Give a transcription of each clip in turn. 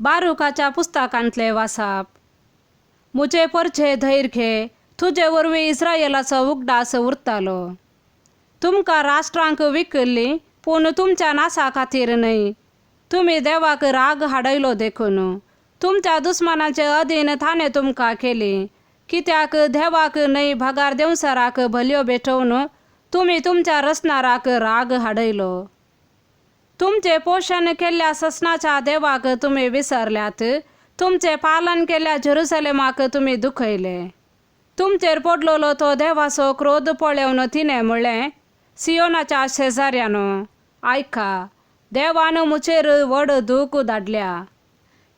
बारुकाच्या पुस्तकांतले वासाप. मुजे परचे धैर्य घे, तुजे वरवीं इस्रायलाचो उगडास उरतालो. तुमकां राष्ट्रांक विकल्ली पूण तुमच्या नासा खातीर न्हय, तुमी देवाक राग हाडयलो देखून. तुमच्या दुस्मानाचे अधीन ताणें तुमकां केली. कित्याक देवाक न्हय भागार देंवचाराक बलयो भेटोवन तुमी तुमच्या रचणाराक राग हाडयलो. तुमचें पोशण केल्ल्या ससनाच्या देवाक तुमी विसरल्यात, तुमचें पालन केल्ल्या जेरुसलेमाक तुमी दुखयले. तुमचेर पडलेलो तो देवाचो क्रोध पळोवन तिणें म्हणलें, सियोनाच्या शेजाऱ्यानो आयका, देवान म्हजेर व्हड दूख धाडल्या.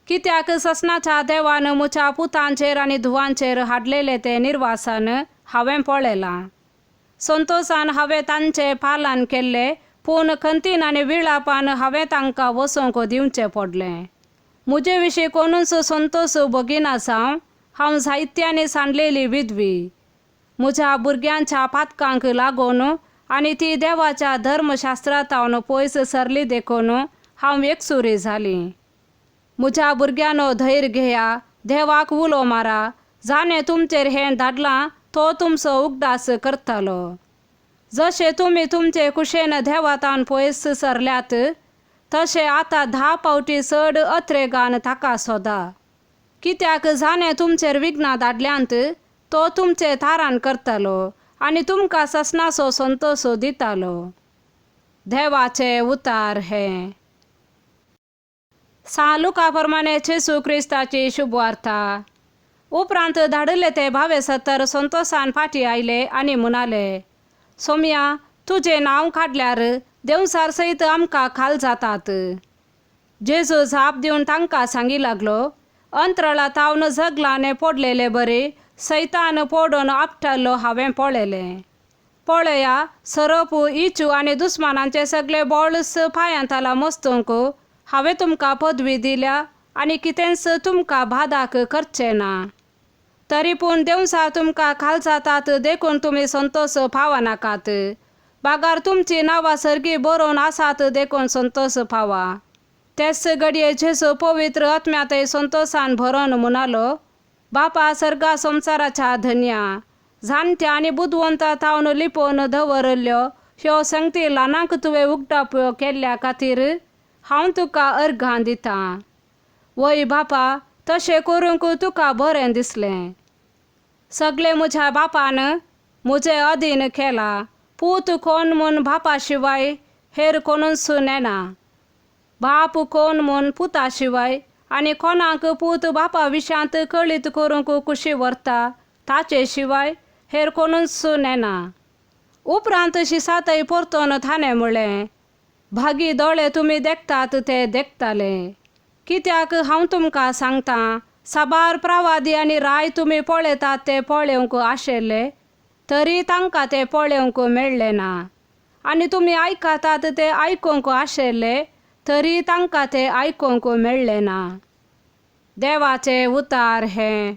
कित्याक ससनाच्या देवान म्हज्या पुतांचेर आनी धुवांचेर हाडलेलें तें निर्वासन हांवें पळयलां. संतोशान हांवें तांचें पालन केल्लें, पूण खंतीन आनी विळापान हांवें तांकां वचोंक दिवचें पडलें. म्हजे विशीं कोणूच संतोश भोगिना जावं, हांव जायत्यांनी सांडलेली विधवी. म्हज्या भुरग्यांच्या पातकांक लागून आनी ती देवाच्या धर्मशास्त्रांत पयस सरली देखून हांव एकसुरी जाली. म्हज्या भुरग्यांनो धैर्य घेया, देवाक उलो मारा, जाणें तुमचेर हें धाडलां तो तुमचो उगडास करतालो. जशें तुमी तुमचे कुशेन देवातान पयस सरल्यात तशें आतां 10 फावटी चड अत्रेगान ताका सोदा. कित्याक जाणें तुमचेर विघ्नां धाडल्यांत तो तुमचें तारण करतालो आनी तुमकां ससनाचो संतोश दितालो. देवाचे उतार हे. सां लुका प्रमाणे जेजू क्रिस्ताची शुभवार्ता. उपरांत धाडिल्ले ते भावे सत्तर संतोशान फाटी आयले आनी म्हणाले, सोमया तुजें नांव काडल्यार देंवचार सयत आमकां खाल जातात. जेजू जाप दिवन तांकां सांगी लागलो, अंतराळा तावन जगलाने पडलेले बरी सैतान पडून आपटलो हांवें पळयलें. पळया सरप इचू आनी दुस्मानांचे सगळे बळस पांयांताला मस्तूंक हांवें तुमकां पदवी दिल्या आनी कितेंच तुमकां बादाक करचें ना. तरी पूण देंवचार तुमकां खाल जातात देखून तुमी संतोश पावनाकात, बागार तुमचीं नांवां सर्गी बरोवन आसात देखून संतोश पावा. तेच घडये जेजू पवित्र आत्म्यांतय संतोशान भरोन म्हणालो, बापा सर्गा संवसाराच्या धन्या, जाणट्या आनी बुदवंता तावन लिपोवन दवरिल्ल्यो ह्यो संगती ल्हानांक तुवें उगडाप्यो केल्ल्या खातीर हांव तुका अर्घां दितां. वय बापा, तशें करूंक तुका बरें दिसलें. सगळें म्हज्या बापान म्हजे अधीन केलां. पूत कोण म्हूण बापा शिवाय हेर कोणूच नेना, बाप कोण म्हूण पुता शिवाय आनी कोणाक पूत बापा विशांत कळीत करूंक कुशी व्हरता ताचे शिवाय हेर कोणूच नेना. उपरांत शिसातय परतून ताणें म्हणलें, भागी दोळे तुमी देखतात ते देखताले. कित्याक हांव तुमकां सांगतां, साबार प्रवादी आनी राय तुमी पळयतात ते पळोवंक आशिल्ले तरी तांकां ते पळोवंक मेळ्ळें ना, आनी तुमी आयकतात ते आयकूंक आशिल्ले तरी तांकां ते आयकूंक मेळ्ळें ना. देवाचे उतार हे.